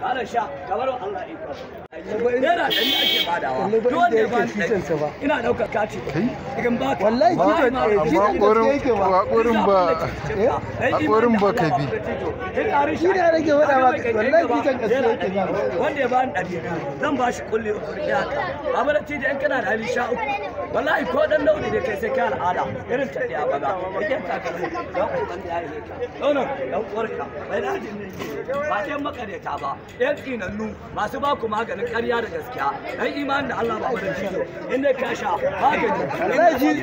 Ana sha kamar Allah iko. Naira ɗari ake badawa. Duk wanda ya bani ɗari ina ɗaukar kati. Idan ba ka. Wallahi Haƙorin ba haƙorin ba ka bi. Shi ne rage faɗa maka wallahi kitan gaske yake ba. Wanda ya bani ɗari zan ba shi kulli uku riƙe haka. Baba da tije in kana da hali sha uku. Wallahi ko ɗan launi ne kai sai ka al'ada irin ta ɗaya baza. Riƙe takalmi don uban da ya yi ka. Ɗaunan ɗan uwarka bai dajin ne ba ɗayan makareta ba ɗayan tsinannu masu ba ku maganin ƙarya da gaskiya ɗan imanin da Allah ba da cizo in dai ka sha magani.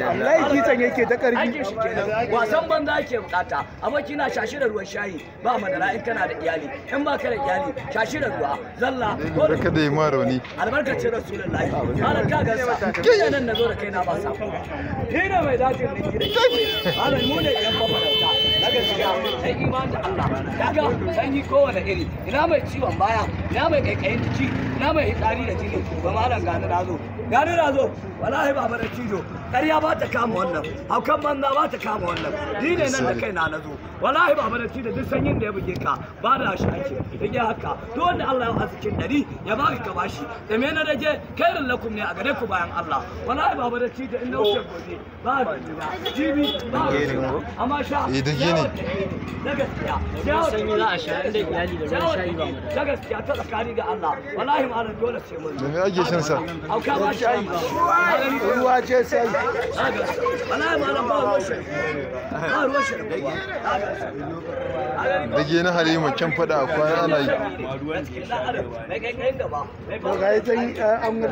Wallahi kitan yake ta ƙarfi. Aikin shi kenan wasan banza ake bukata aboki na shashi da ruwan shayi ba madara in kana da iyali in ba ka da iyali shashi da ruwa zalla ko da kada yi ma rauni. Albarkacin Rasulullahi malam ka gansa kina nan nazo da kaina ba sako ba ni ne mai dajin ne gida malam mu ne yan mafarauta na gaskiya sai iman da Allah kaga sanyi kowane iri ina mai ciwon baya ina mai kaikayin jiki ina mai hitsari da jini ba malam gani nazo gani nazo wallahi baba da cizo ƙarya ba ta kama wannan haukan banza ba ta kama wannan ni ne nan da kaina nazo wallahi baba da cizo duk sanyin da ya buge ka ba da shi ake rike haka duk wanda Allah ya arzikin ɗari ya baka ka bashi da me na rage kairin lakum ne a gare ku bayan Allah wallahi baba da cizo in na wuce gobe ba gani ba jibi ba gani ba amma sha Eh, dage ne. na gaskiya Sanyi za a sha inda iyali da ruwan shayi ba mu da. ta gaskiya ta tsakani ga Allah wallahi malam dole sai mun Da me ake shan sa? Auka ba shayi Ruwa ce sai. Wallahi malam ba ruwan shi ba ruwan shi da kowa. Dage na Halima can fada a kwana ana yi. To ga ita an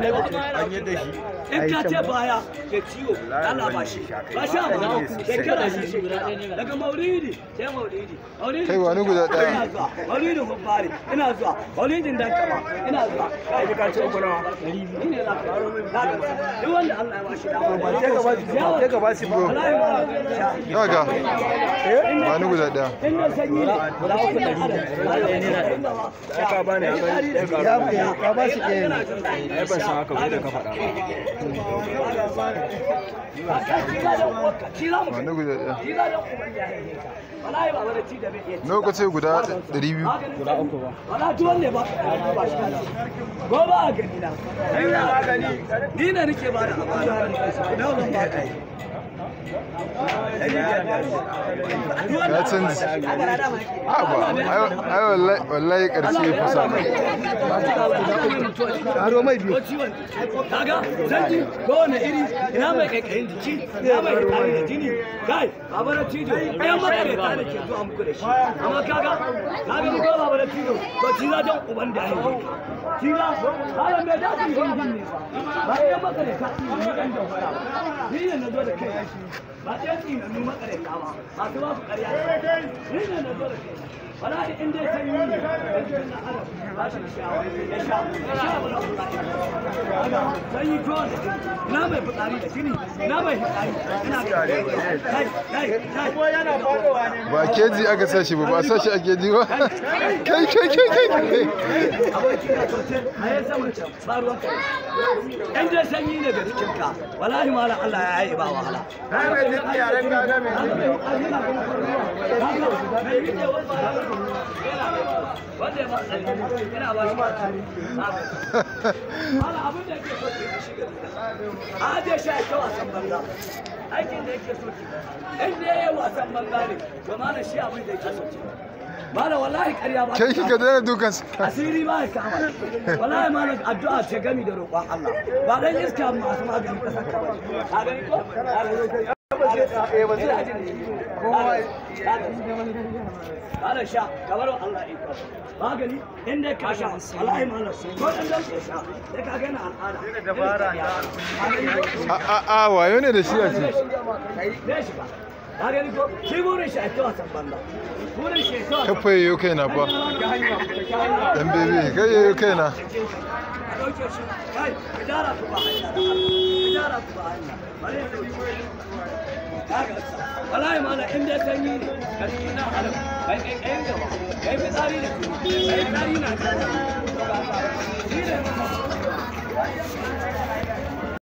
In ka ce baya ke ciwo Allah ba shi ba sha ba shekara shi shekara daga maulidi sai maulidi maulidi Kai wani guda ɗaya. Ina zuwa maulidin hubbari ina zuwa maulidin dan kama ina zuwa kai ka ce uku nawa ni ne za ka duk wanda Allah ya bashi dama Ba sai ka ba shi ba sai ka ba shi ba. wallahi ma sha Kaga wani guda ɗaya. in da sanyi ne guda uku ɗari ka bani Ya ba shi ɗaya ne. Ai ban san haka ba da ka faɗa ba. Wani guda ɗaya. Nawa ka ce guda 200? Guda uku ba. Wala duk wanda ba ba shi kana. Ko ba a gani na. Ni ne nake ba da amana. Nawa zan ba ka? Ya canji. Haba, ai wallahi wallahi ƙarshe ya fusa. Aro mai biyu. Kaga sanji kowane iri ina mai kaikayin jiki ina mai hitsari da jini kai baba na cijo ɗayan makareta da ke zuwa muku da shi amma kaga kaga ni ko baba na cijo to ciza don uban da haife ka ciza malam bai dace yin ne ba ɗayan makareta ni ɗan da ba ni ne na zo da kai ba ɗayan tsinannu makareta ba masu ba su ƙarya ni ne na zo da kai wallahi in dai sanyi ne dan adam ba shi da sha'awa ya sha ya sha wallahi sanyi ko ina mai fitsari da jini ina mai fitsari ina kai kai kai Ba keji aka sa shi ba, ba a sa shi a keji ba. Kai kai kai kai kai. Aboki na kauce a yi saman can ba ruwan kai in dai sanyi ne ga jikinka wallahi malam Allah ya yi ba wahala. Wanda ya ba ina ba shi malam abin da yake so ke shi ga a aje shi a ta wasan banza aikin da yake so ke in dai ya wasan banza ne to malam shi abin da yake so ke malam wallahi ƙarya ba Kai ka daina dukan sa. Asiri ba ya kama wallahi malam addu'a ce gami da roƙon Allah ba dan iska masu magani kasar ka bane ka gani ko malam sha kamar Allah iko magani in dai ka sha wallahi malam ko dan dan ya sha sai ka gana al'ada A a a wayo ne da shi a ce. Ne shi ba ka gani ko shi burin shi a ta wasan banza burin shi a ta wasan Kafa yayyo kaina fa. Dan bebe kai yayyo kaina. A ɗauke shi kai ka gyara ku ba hanya da Allah ka gyara ku ba hanya bari ya ɗauke kaga wallahi malam in dai sanyi ne ka cikin nan adam kai kai kai gaba kai fitsari da jini kai fitsari na shi ne.